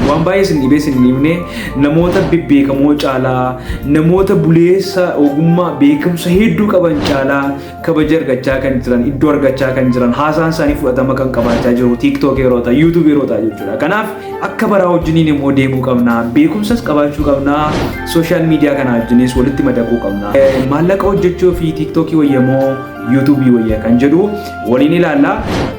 Waan baay'ee isin dhibee isin dhibne, namoota bebbeekamoo caalaa, namoota buleessa ogummaa beekumsa hedduu qaban caalaa kabaja argachaa kan jiran, iddoo argachaa kan jiran, haasaan isaanii fudhatama kan qabaachaa jiru TikTokeroota, YouTuberoota jechuudha. Kanaaf akka baraa wajjiniin immoo deemuu qabna, beekumsas qabaachuu qabna, social media kana wajjinis walitti madaquu qabna. Maallaqa hojjechuu fi TikTokii wayyamoo YouTubeii wayya kan jedhu waliin ilaalla.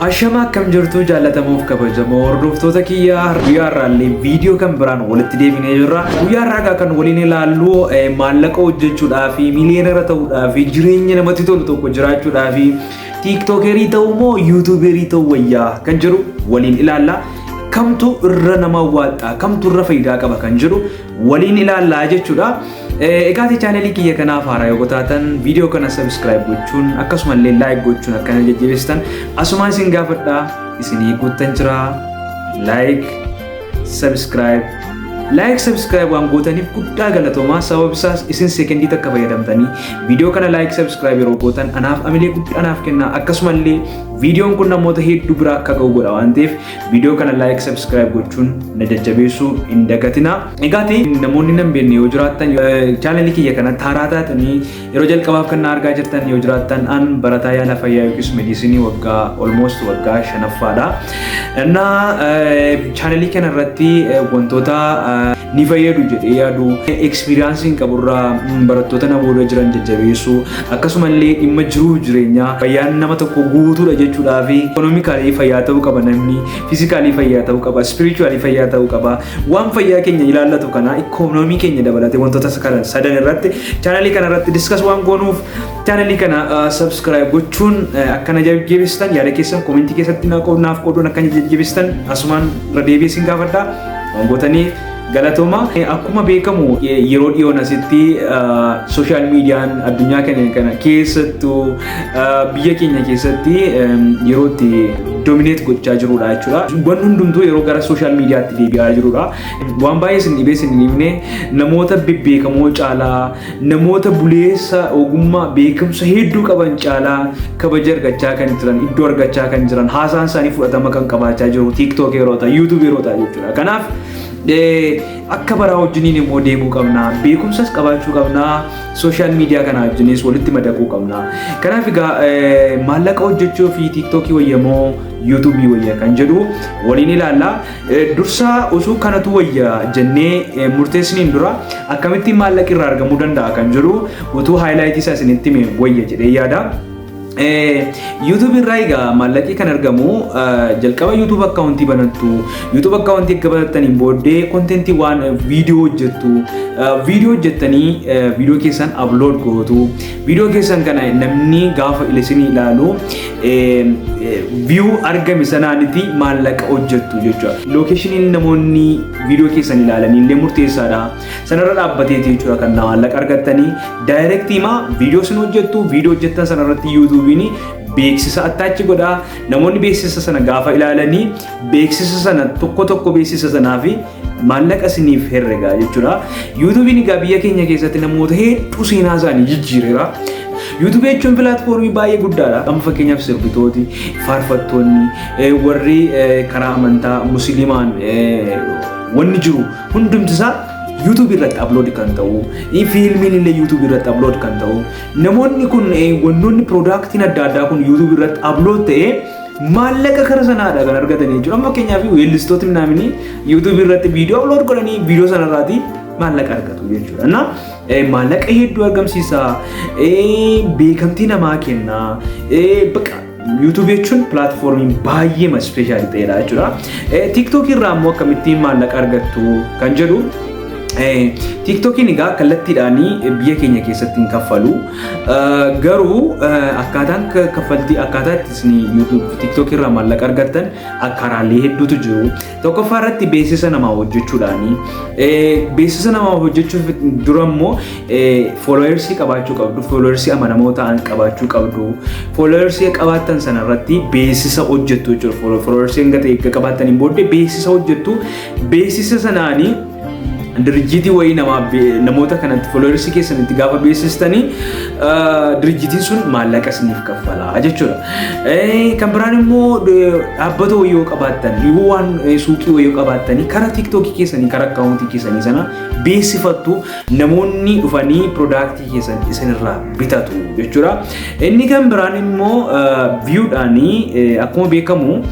Ashama, akkam jirtu jaallatamuuf kabajamoo hordoftoota kiyyaa? Guyyaa har'aallee viidiyoo kan biraan walitti deebinee jirra. Guyyaa har'aa kan waliin ilaallu maallaqa hojjechuudhaa fi millionaire ta'uudhaa fi jireenya namatti tolu tokko jiraachuudhaa fi TikTokerii ta'uu moo YouTuberii ta'uu wayyaa kan jedhu waliin ilaalla. Kamtu irra nama waaxxa, kamtu irra faayidaa qaba kan jedhu waliin ilaallaa jechuudha. Egaa channelii kiyya kanaaf haaraa yoo taatan, viidiyoo kana subscribe gochuun akkasumallee like gochuun akkana jajjabeessitan asumaan isin gaafadhaa. Isinii guuttan jira. Like, subscribe, like, subscribe waan gootaniif guddaa galatoomaa. Sabab isaas isin sekendii takka fayyadamtanii viidiyoo kana like, subscribe yeroo gootan anaaf amilee guddaa naaf kenna. Akkasumallee viidiyoon kun namoota hedduu biraa akka ga'u godha waan ta'eef, viidiyoo kana like, subscribe gochuun na jajjabeessuu hin dagatina. Egaati namoonni nan beekne yoo jiraattan, channelii kiyya kanatti haaraa taatanii yeroo jalqabaaf kan na argaa jirtan yoo jiraattan, an barataa yaala fayyaa yookiis medicineii waggaa almost waggaa shanaffaadha. Innaa channelii kana irratti wantoota ni fayyadu jedhee yaadu, experienceiin qaburraa barattoota na booda jiran jajjabeessuu, akkasumallee dhimma jiruuf jireenyaa, fayyaan nama tokko guutuudha jechuudhaa fi economically fayyaa ta'uu qaba namni, physically fayyaa ta'uu qaba, spiritually fayyaa ta'uu qaba. Waan fayyaa keenya ilaallatu kana, ikoonoomii keenya dabalatee, wantoota kana sadan irratti channelii kana irratti discuss waan goonuuf, channelii kana subscribe gochuun akkana jajjabeessitan, yaada keessan commentii keessatti naaf qooduun akkana jajjabeessitan asumaan irra deebi'ee isin gaafadha. Waan gootaniif galatooma. Akkuma beekamu, yeroo dhiyoon asitti social mediaan addunyaa keenya kana keessattuu biyya keenya keessatti yeroo itti dominate gochaa jirudha jechuudha. Wanni hundumtuu yeroo gara social mediaatti deebi'aa jirudha. Waan baay'ee isin dhibee isin dhibne, namoota bebbeekamoo caalaa, namoota buleessa ogummaa beekumsa hedduu qaban caalaa kabaja argachaa kan jiran, iddoo argachaa kan jiran, haasaan isaanii fudhatama kan qabaachaa jiru TikTokeroota, YouTuberoota jechuudha. Kanaaf akka baraa wajjiniin immoo deemuu qabna, beekumsas qabaachuu qabna, social media kana wajjinis walitti madaquu qabna. Kanaaf egaa maallaqa hojjechuu fi TikTokii wayyamoo YouTubeii wayya kan jedhu waliin ilaalla. Dursaa osoo kanatu wayya jennee murteessiniin dura, akkamittiin maallaqi irraa argamuu danda'a kan jedhu utuu highlightii isaa isinitti hime wayya jedhee yaada. YouTube irraa egaa maallaqi kan argamu, jalqaba YouTube accountii banattu. YouTube accountii akka banattaniin booddee contentii waan viidiyoo hojjettu. Viidiyoo hojjettanii viidiyoo keessan upload gootu. Viidiyoo keessan kana namni gaafa isin ilaalu view argame sanaanitti maallaqa hojjettu jechuudha. Locationiin namoonni viidiyoo keessan ilaalanii illee murteessaadha. Sanarra dhaabbateeti jechuudha kan maallaqa argattanii. Directii maa viidiyoo isin hojjettu, viidiyoo hojjettan sanarratti YouTubeiin beeksisa attach godhaa. Namoonni beeksisa sana gaafa ilaalanii, beeksisa sana tokko tokko beeksisa sanaa fi maallaqa isiniif herregaa jechuudha. YouTubeiin egaa biyya keenya keessatti namoota hedduu seenaa isaanii jijjiireera. YouTubeii jechuun platformii baay'ee guddaadha. Amma fakkeenyaaf sirbitooti, faarfattoonni, warri karaa amantaa musliimaan wanni jiru hundumti isaa YouTubeii irratti upload kan ta'u, fiilmiin illee YouTubeii irratti upload kan ta'u, namoonni kun wantoonni productiin adda addaa kun YouTubeii irratti upload ta'ee maallaqa kara sanaadha kan argatanii jechuudha. Amma fakkeenyaaf weellistootni naamni YouTubeii irratti viidiyoo upload godhanii viidiyoo sanarraati maallaqa argatu jechuudha. Na maallaqa hedduu argamsiisa, beekamtii namaa kenna, bakka YouTube jechuun platformii baay'ee specialii ta'edha jechuudha. TikTok irraa immoo akkamittiin maallaqa argattu kan jedhu, TikTokiin egaa kallattiidhaan biyya keenya keessatti hin kaffalu. Garuu akkaataan kaffaltii, akkaataa itti isin YouTube TikTok irraa maallaqa argattan karaalee hedduutu jiru. Tokkoffaa irratti beeksisa namaa hojjechuudhaani. Beeksisa namaa hojjechuuf dura immoo followersii qabaachuu qabdu. Followersii amanamoo ta'an qabaachuu qabdu. Followersii qabaattan sana irratti beeksisa hojjettu jechuudha. Followersii hanga ta'e qabaаттaniin booddee beeksisa hojjettu. Beeksisa sanaanii Dirjiitii wayii namoota kanatti, followersii keessanitti gaafa beeksistanii, dirjiitiin sun maallaqa isiniif kaffala jechuudha. Kan biraan immoo dhaabbata wayii yoo qabaattan, yoo waan suuqii wayii yoo qabaattanii, karaa TikTokii keessanii, karaa accountii keessanii sana beeksifattu, namoonni dhufanii productii keessan isinirraa bitatu jechuudha. Inni kan biraan immoo viewdhaanii. Akkuma beekamu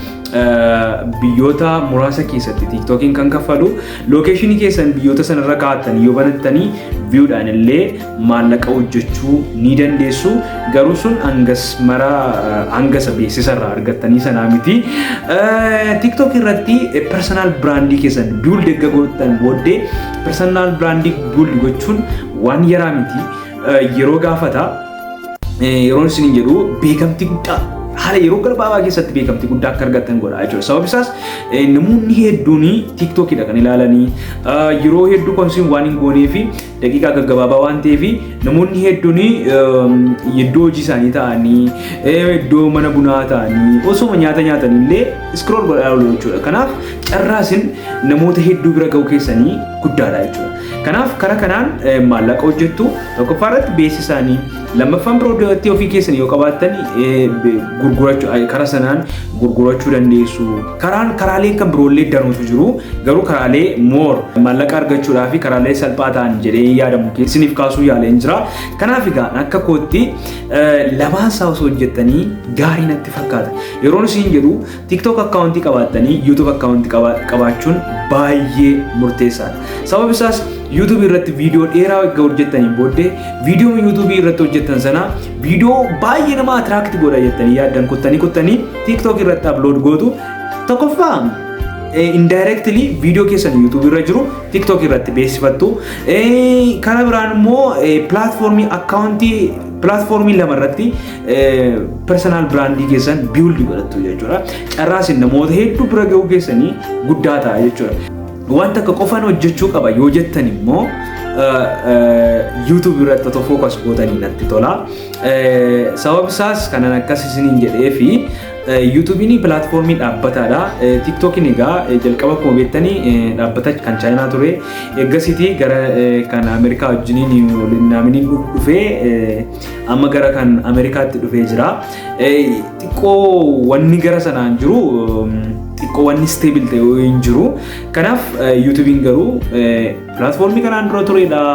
biyyoota muraasa keessatti TikTokiin kan kaffalu, locationii keessan biyyoota sanarra kaa'attanii yoo banattanii, viewdhaan illee maallaqa hojjechuu ni dandeessu. Garuu sun hangas mara hangasa beeksisarraa argattanii sanaa miti. TikTok irratti personal brandii keessan build erga gootan booddee, personal brandii build gochuun waan yaraa miti. Yeroo gaafata. Yeroon isin jedhu, beekamtii guddaa haala yeroo gabaabaa keessatti beekamtii guddaa akka argattan godha jechuudha. Sababni isaas namoonni hedduun TikTokidha kan ilaalanii, yeroo hedduu consume waan hin goonee fi daqiiqaa gaggabaabaa waan ta'eef, namoonni hedduun iddoo hojii isaanii ta'anii, iddoo mana bunaa ta'anii, osoo nyaata nyaatanii illee scroll godhaa oolu jechuudha. Kanaaf carraa isin namoota hedduu bira ga'uu keessanii guddaadha jechuudha. Kanaaf karaa kanaan maallaqa hojjettu. Tokkoffaa irratti beeksisaanii, lammaffaan productii ofii keessanii yoo qabaattan gurgurachuu, karaa sanaan gurgurachuu dandeessu. Karaaleen kan biroollee danuutu jiru, garuu karaalee more maallaqa argachuudhaa fi karaalee salphaa ta'an jedhee yaadamu isiniif kaasuu yaaleen jira. Kanaaf egaa akka kootti lamaan isaa osoo hojjettanii gaarii natti fakkaata. Yeroon isin jedhu, TikTok accountii qabaattanii YouTube accountii qabaachuun baay'ee murteessaadha. Sababni isaas YouTube irratti viidiyoo dheeraa erga hojjettaniin booddee, viidiyoo YouTube irratti hojjettan sana, viidiyoo baay'ee nama attract godha jettanii yaaddan kuttanii kuttanii TikTok irratti upload gootu. Tokkoffaa, indirectly viidiyoo keessan YouTube irra jiru TikTok irratti beeksifattu. Karaa biraan immoo platformii accountii platformii lama irratti personal brandii keessan build godhattu jechuudha. Carraa isin namoota hedduu bira ga'uu keessanii guddaa ta'a jechuudha. Wanta akka qofaan hojjechuu qaba yoo jettan immoo, YouTube irratti otoo focus gootanii natti tola. Sababni isaas kanan akkas isiniin jedhee fi YouTube'n platformii dhaabbataadha. TikTokiin egaa jalqaba akkuma beektanii dhaabbata kan Chaayinaa ture. Eeggasiitii gara kan Ameerikaa wajjiniin waliin dhufee, amma gara kan Ameerikaatti dhufee jira. Xiqqoo wanni gara sanaan jiru, xiqqoo wanni stable ta'e hin jiru. Kanaaf YouTube'n garuu platformii kanaan dura turedha.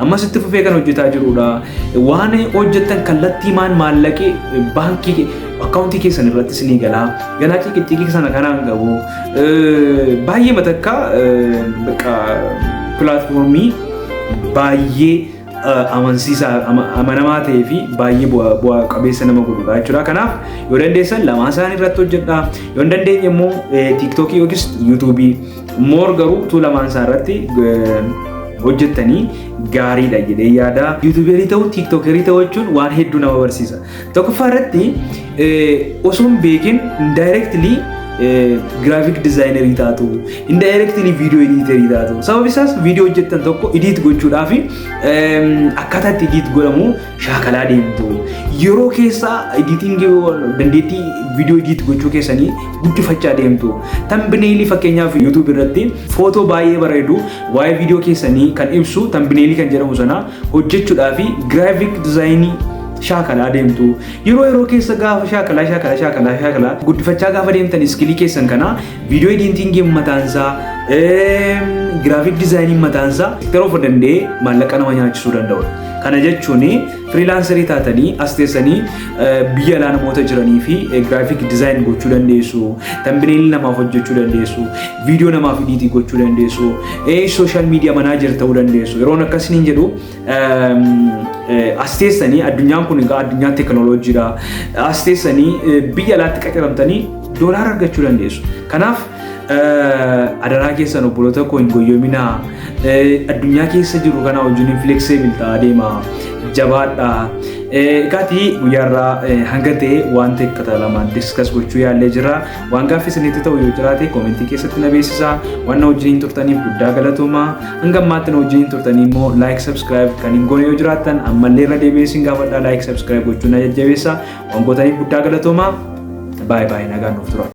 Ammas itti fufee kan hojjetaa jirudha. Waan hojjettan kallattii maan maallaqee baankii accountii keessan irratti isinii galaa. Ganaa ciqicciqii sana kanaan qabu. Baay'ee matakka bakka platformii baay'ee amansiisaa, amanamaa ta'ee fi baay'ee bu'aa qabeessa nama godhudha jechuudha. Kanaaf yoo dandeessan lamaan isaanii irratti hojjedha. Yoo hin dandeenye immoo TikTokii yookiis YouTubeii more, garuu tuu lamaan isaa irratti hojjettanii gaariidha jedhee yaada. YouTuberii ta'uu, TikTokerii ta'uu jechuun waan hedduu nama barsiisa. Tokkoffaa irratti, osoo hin beekin indirectly graphic designerii taatu, indirectly video editorii taatu. Sababni isaas viidiyoo hojjettan tokko edit gochuudhaaf akkaataa itti edit godhamu shaakalaa deemtu. Yeroo keessa editingii, dandeettii viidiyoo edit gochuu keessanii guddifachaa deemtu. Thumbnailii, fakkeenyaaf YouTube irratti footoo baay'ee bareedu waa'ee viidiyoo keessanii kan ibsu, thumbnailii kan jedhamu sana hojjechuudhaaf graphic designii shaakalaa deemtu. Yeroo yeroo keessa gaafa shaakalaa shaakalaa shaakalaa shaakalaa guddifachaa gaafa deemtan, skillii keessan kana, video editingii mataansaa, graphic designii mataansaa sectora of danda'ee maallaqa nama nyaachisuu danda'udha. Kana jechuun freelancerii taatanii as teessanii biyya alaa namoota jiranii fi graphic design gochuu dandeessu, thumbnailii namaaf hojjechuu dandeessu, viidiyoo namaaf editii gochuu dandeessu, social media manager ta'uu dandeessu. Yeroon akkasiniin jedhu, as teessanii, addunyaan kun egaa addunyaa teekinooloojiidha. As teessanii biyya alaatti qacaramtanii doolaara argachuu dandeessu. Kanaaf adaraa keessan, obboloota koo, hin goyyoominaa. Addunyaa keessa jiru kana wajjin flexible ta'aa deema. Jabaadhaa. Egaatii guyyaarraa hanga ta'e waan ta'e lamaan discuss gochuu yaallee jira. Waan gaaffii isinitti ta'u yoo jiraate commentii keessatti na beeksisaa. Waan na wajjiniin turtaniif guddaa galatoomaa. Hanga ammaatti na wajjiniin turtanii immoo like, subscribe kan hin goone yoo jiraattan, ammallee irra deebi'ee isin gaafadhaa, like, subscribe gochuun na jajjabeessa. Waan gootaniif guddaa galatoomaa. Baay'ee baay'ee nagaan nuuf tura.